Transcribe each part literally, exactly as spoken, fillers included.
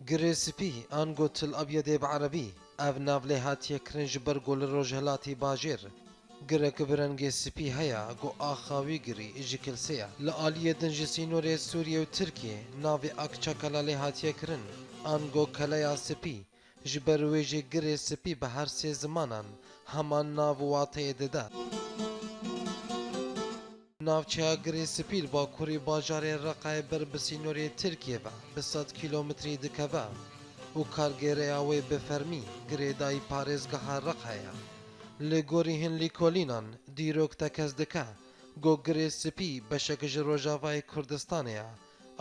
Girê spî, ango Til Abyedê bi erebî, ev nav lê hatiye kirin ji ber ku li rojhilatî bajêr girek bi rengê spî heye ku axa wî girî ji kilsê ye. Li aliyê din ji sînorê Sûriyê û Tirkiyê navê Akçakala lê hatiye kirin, ango Keleya Spî, ji ber wê jî girê spî bi her sê zimanan heman nav û wateyê dide. Navçeya Girê Spî li bakurî bajarê Reqayê ber bi sînorê Tirkiyê ve bi sed kîlometrî dikeve û kargêreya wê bi fermî girêdayî parêzgeha Reqayê ye. Li gorî hin lîkolînan, dîrok tekez dike ku Girê Spî beşek ji Rojavayê Kurdistanê ye.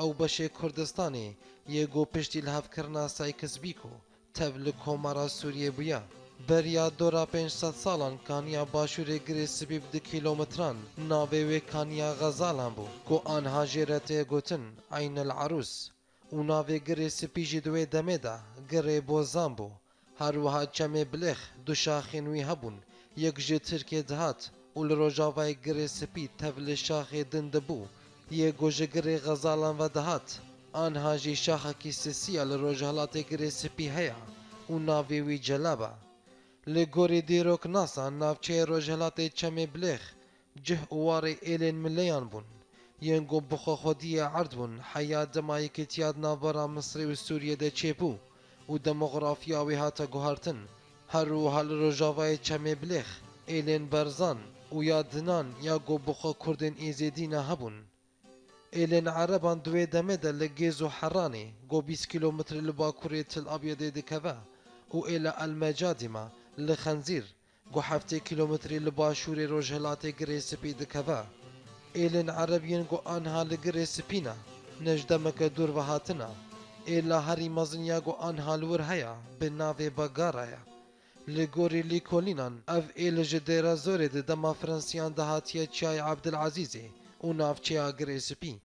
Ew beşê Kurdistanê yê ku piştî lihevkirina Sykes-Picot tev li Komara Sûriyê bûye. Beriya dora pênc sed salan kaniya başûrê Girê Spî bi du kîlometran navê wê kaniya Xezalan bû, ku anha jê re tê gotin Eyn el Erûs. Û navê Girê Spî jî di wê demê de Girê Bozan bû. Her wiha Çemê Bilêx du şaxên wî hebûn, yek ji Tirkiyê dihat û li rojavayê Girê Spî tev li şaxê din dibû, yê ku ji Girê Xezalan ve dihat. Anha jî şaxekî sisiya li rojhilatê Girê Spî heye û navê wî Celab e. Li gorî dîroknasan, navçeyê rojhilatê Çemê Bilêx cih û warê êlên mileyan bûn, yên ku bi xwe xwediyê erd bûn heya dema yekîtiya di navbera Misrê û Sûriyê de çêbû û demografiya wê hate guhertin. Her wiha li rojavayê Çemê Bilêx êlên berzan û ya dinan ya ku bi xwe Kurdên Êzêdî ne hebûn. Êlên Ereban di wê demê de li Gêz û Heranê, ku bîst kîlometrî li bakurê Til Abyedê dikeve, û êla El Mecadîma li Xenzîr, ku heftê kîlometrî li başûrê rojhilatê Girê Spî dikeve. Êlên Ereb yên ku anha li Girê Spî ne, ne ji demeke dûr ve hatine. Êla herî mezin ya ku anha li wir heye, bi navê Bagara ye. Li gorî lîkolînan, ev êl ji Dêra Zorê di dema Fransiyan de hatiye Çiyayê Ebdilezîzê û navçeya Girê Spî.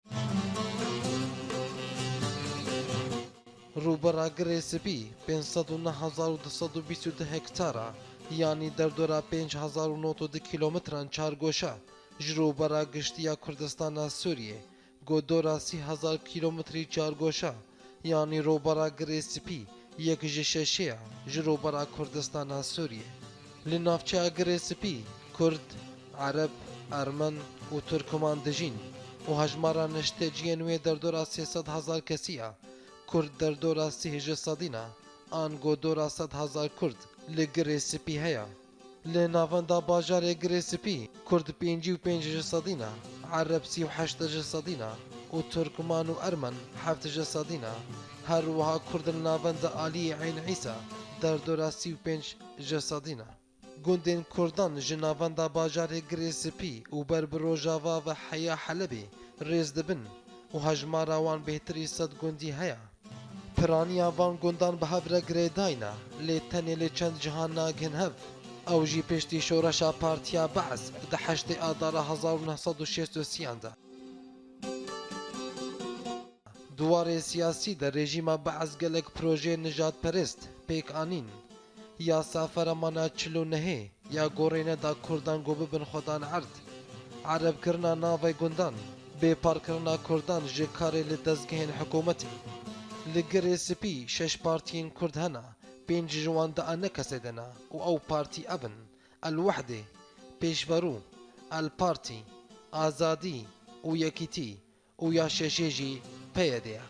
Rûbera Girê Spî pênc sed û neh hezar û du sed û bîst û du hektar e, yanî derdora pênc hezar û nod û du kîlometran çargoşa ji rûbera giştî ya Kurdistana Sûriyê, ku dora sî hezar kîlometrî çargoşa, yanî rûbera Girê Spî, yek ji şeşê ye ji rûbera Kurdistana Sûriyê. Li navçeya Girê Spî, Kurd, Ereb, Ermen û Turkman dijîn û hejmara neşteciyên wê derdora sê sed hezar kesî ye. Kurd derdora sî ji sedî ne, ango dora sed hezar Kurd li Girê Spî heye. Li navenda bajarê Girê Spî, Kurd pêncî û pênc ji sedî ne, Ereb sî û heşt ji sedî ne û Turkman û Ermen heft ji sedî ne. Her wiha Kurd li navenda aliyê Eyn Îsa derdora sî û pênc ji sedî ne. Gundên Kurdan ji navenda bajarê Girê Spî û ber bi rojava ve heya Helebê rêz dibin û hejmara wan bêhtirî sed gundî heye. Piraniya van gundan bi hev re girêdayî ne, lê tenê li çend cihan nagihên hev. Ew jî piştî şoreşa Partiya Be'es di heştê Adara hezar û neh sed û şêst û sêyan de. Di warê siyasî de rejîma Be'es gelek projeyên nijadperêst pêk anîn. Yasa Feremana çil û nehê ya gorîne da Kurdan ku bibin xwedan erd, erebkirina navê gundan, bêparkirina Kurdan ji karê li dezgehên hikûmetê. Li Girê Spî şeş partiyên Kurd hene, pênc ji wan di A N K'ê de ne û ew partî ev in: El Wehdê, Pêşverû, El Partî, Azadî û Yekîtî. Û ya şeşê jî P Y D ye.